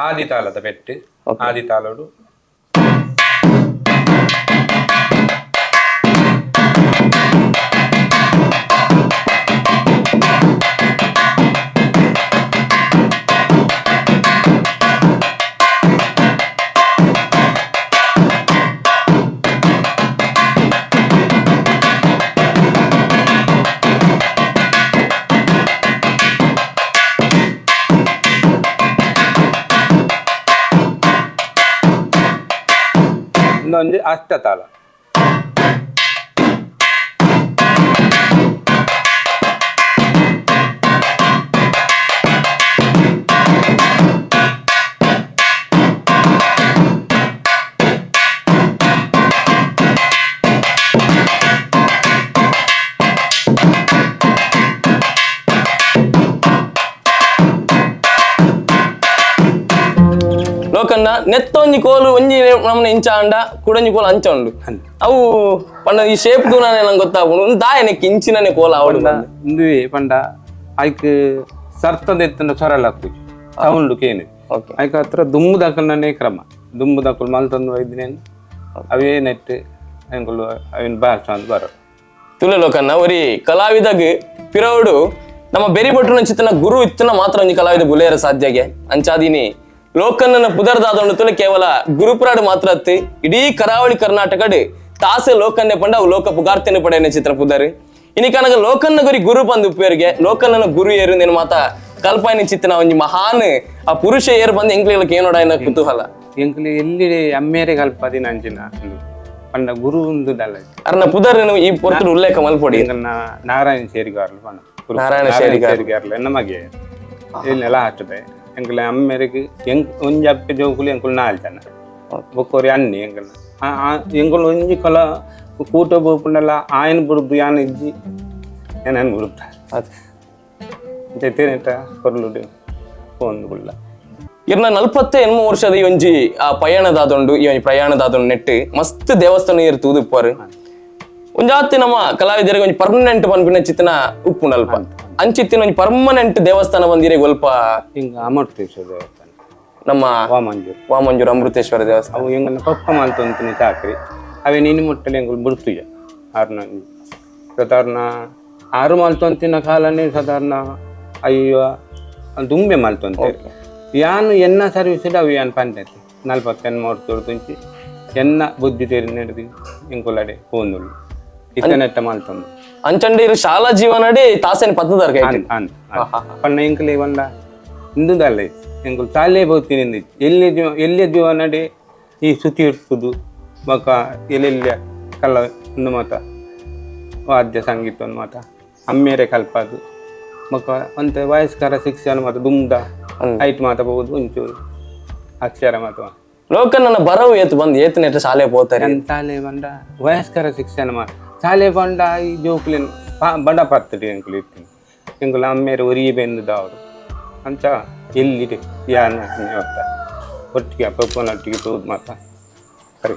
ಆದಿ ತಾಳದ ಪೆಟ್ಟು ಆದಿ ತಾಳೋಡು ಇನ್ನೊಂದು ಅಷ್ಟತಾಳ. ಲೋಕನ್ನ ನೆತ್ತೊಂಜಿ ಕೋಲು ಒಂಜಿ ನಮ್ಮನೆ ಇಂಚ ಅಂಡ ಕುಡೊಂಜಿ ಕೋಲು ಅಂಚ ಉಂಡು. ಅವು ಪಂಡ ಈ ಶೇಪ್ ತೂನಾನೆ ನಂಗೆ ಗೊತ್ತಾಪುಂಡು ಉಂದು ದಾಯೆ ನೆಕ್ ಇಂಚಿನನೆ ಕೋಲ ಆವಡು. ಇಂದುವೆ ಪಂಡ ಐಕ್ ಸರ್ತದ ಎತ್ತನ ಸೊರಲ ಹಾಕುಜಿ ಸೌಂಡ್ ಕೇನು. ಐಕ್ ಹತ್ರ ದುಮ್ಮು ದಾಕಲ್ನೇ ಕ್ರಮ ದುಮ್ಮು ದಾಕುಲು ಮಲ್ತೊಂದು ವೈದ್ಯನೇನು ಅವೇ ನೆಟ್ ಎಂಕುಲು ಅವಿನ ಭಾಷೆ ಅಂತ ಬರೋ. ತುಲೆ ಲೋಕನ್ನ ಒರಿ ಕಲಾವಿದಗ್ ಪಿರವುಡು ನಮ್ಮ ಬೆರಿ ಬೊಟ್ಟುನ ಚಿತ್ತನ ಗುರು ಇತ್ತನ ಮಾತ್ರ ಒಂಜಿ ಕಲಾವಿದ ಬುಲೇರ ಸಾಧ್ಯಗೆ ಅಂಚಾದಿನಿ ಲೋಕನ್ನನ ಪುದರ್ದಾದೊಂಡು ತುಲೆ ಕೇವಲ ಗುರುಪುರಾಡು ಮಾತ್ರ ಅತ್ತಿ ಇಡೀ ಕರಾವಳಿ ಕರ್ನಾಟಕಡ್ ತಾಸೆ ಲೋಕನ್ನೆ ಪಂಡ ಅವು ಲೋಕ ಪುಗಾರ್ತೆನೆ ಪಡೆಯನೆ ಚಿತ್ರ ಪುದರ್ ಇನಿ ಕನಗ ಲೋಕನ್ನ ಗುರಿ ಗುರು ಬಂದು ಉಪ್ಪೇರಿಗೆ ಲೋಕನ್ನನ ಗುರು ಏರು ನೇನು ಮಾತ ಕಲ್ಪಾಯಿನ ಚಿತ್ತನ ಒಂಜಿ ಮಹಾನ್ ಆ ಪುರುಷ ಏರು ಬಂದು ಎಂಕ್ಲೆಲಕ್ಕೆ ಏನೋಡ ಕುತೂಹಲ. ಎಂಕುಲು ಎಲ್ಲಿ ಅಮ್ಮೇರೆ ಕಲ್ಪದಿನ ಅಂಚಿನ ಉಂದು. ಪಂಡ ಗುರು ಉಂದು ದಲ್ಲ. ಅರ್ನ ಪುದರ್ ಈ ಪೊರ್ತುಡು ಉಲ್ಲೇಖ ಮಲ್ಪೊಡಿ. ಎಂಕಲ್ನ ನಾರಾಯಣ ಶೇರಿಗಾರ್ಲು ಪಂಡ ಗುರು. ನಾರಾಯಣ ಶೇರಿಗಾರ್ಲು. ಶೇರಿಗಾರ್ಲು ಎನ್ನ ಮಗೆ ಎಲ್ಲಿ ಲಾಸ್ಟ್ ಎಂಕುಲ ಅಮ್ಮೇರಿಗೆ ಎಂಕ್ ಒಂಜಿ ಅಪ್ಪೆ ಜೋಕುಲು ಎಂಕುಲು ನಾಲ್ ಜನ ಬೊಕ್ಕೋರಿ ಅಣ್ಣಿ ಎಂಕಲ್ನ ಎಂಕುಲು ಒಂಜಿ ಕೊಲ ಕೂಟ ಬೋಪುಂಡಲ ಆಯನ ಬುಡ್ದು ಯಾನ್ ಇಜ್ಜಿ ಏನೇನು ಬುಡುತ್ತ ಜೊತೆನೇಟ ಕೊರ್ಲುಡು ಫೋನ್ ಗುಳ್ಳ. ಇರ್ನ 48 ವರ್ಷದ ಈ ಒಂಜಿ ಆ ಪಯಣದಾದೊಂಡು ಈ ಒಂಜಿ ಪ್ರಯಾಣದಾದೊಂಡು ನೆಟ್ಟು ಮಸ್ತ್ ದೇವಸ್ಥಾನ ಇರ್ ತೂದುಪ್ಪರು ಒಂಜಾತಿ ನಮ್ಮ ಕಲಾವಿದರಿಗೆ ಒಂಜಿ ಪರ್ಮನೆಂಟ್ ಪನ್ಪಿನ ಚಿತ್ತನ ಉಪ್ಪುಂಡು ಅಲ್ಪ ಅಂಚಿತ್ತಿನ ಒಂಜಿ ಪರ್ಮನೆಂಟ್ ದೇವಸ್ಥಾನ ಬಂದಿರೆ ಒಲ್ಪ. ಹಿಂಗ ಅಮರ್ತೇಶ್ವರ ದೇವಸ್ಥಾನ. ನಮ್ಮ ವಾಮಂಜೂರು. ವಾಮಂಜೂರು ಅಮೃತೇಶ್ವರ ದೇವಸ್ಥಾನ. ಅವು ಎಂಗನ ಪಪ್ಪ ಮಲ್ತೊಂತಿನ ಚಾಕ್ರಿ ಅವೇ ನೀನು ಮುಟ್ಟಲೆ ಎಂಕುಲು ಬುಡ್ತುಜ ಆರ್ನ ಸಾಧಾರಣ ಆರು ಮಲ್ತೊಂತಿನ ಕಾಲನೇ ಸಾಧಾರಣ ಅಯ್ಯೋ ದುಂಬೆ ಮಲ್ತೊಂತೆ ಯಾನು ಎನ್ನ ಸರ್ವಿಸ್ ಅವು ಯಾನ್ ಪಂಡೈತಿ 48 ವರ್ಷ ತುಂಚಿ ಎನ್ನ ಬುದ್ಧಿ ತೇರಿ ನಡೆದು ಎಂಕುಲಡೆ ಪೋಂದುಳ್ಳು ಇತ್ತನೆಟ್ಟ ಮಲ್ತೊಂದು. ಅಂಚಂಡಿ ಇರು ಶಾಲಾ ಜೀವನಡಿ ತಾಸೇನ್ ಪತ್ತದಾರ್ ಕೈ. ಅಂತ್ ಅಂತ್ ಪಂಡ ಎಂಕುಲೆ ಪಂಡ ಇಂದುದಲ್ಲ ಎಂಕುಲು ತಾಲೇ ಬೋತೀನಿ ಎಲ್ಲಿ ಜೀವ ಎಲ್ಲಿ ಜೀವನಡೆ ಈ ಸುತಿ ಇರ್ತುದು ಬೊಕ ಎಲ್ಲೆಲ್ಲ ಕಲ್ಲ ಒಂದು ಮಾತ ವಾದ್ಯ ಸಂಗೀತ ಒಂದು ಮಾತ ಅಮ್ಮೇರೆ ಕಲ್ಪದು ಬೊಕ ಒಂತೆ ವಯಸ್ಕರ ಶಿಕ್ಷಣ ಮಾತ ದುಮ್ದ ಐಟ್ ಮಾತ ಬೋದು ಒಂಚೂರು ಅಕ್ಷರ ಮಾತ. ಲೋಕ ನನ್ನ ಬರವು ಏತ್ ಬಂದ್ ಏತ್ ನೆಟ್ಟ ಶಾಲೆ ಪೋತಾರೆ. ಶಾಲೆ ಬಂಡ ವಯಸ್ಕರ ಶಿಕ್ಷಣ ಮಾ ಶಾಲೆ ಬಂಡ ಈ ಜೋಕುಲೆನ್ ಬಡ ಪತ್ತಡಿ ಎಂಕುಲು ಇತ್ತೀನಿ ಎಂಕುಲು ಅಮ್ಮೇರು ಒರಿಯೆ ಬೆಂದುದವರು ಅಂಚ ಎಲ್ಲಿದೆ ಯಾನ ಒತ್ತ ಒಟ್ಟಿಗೆ ಪಪ್ಪನೊಟ್ಟಿಗೆ ತೋದು ಮಾತ ಸರಿ.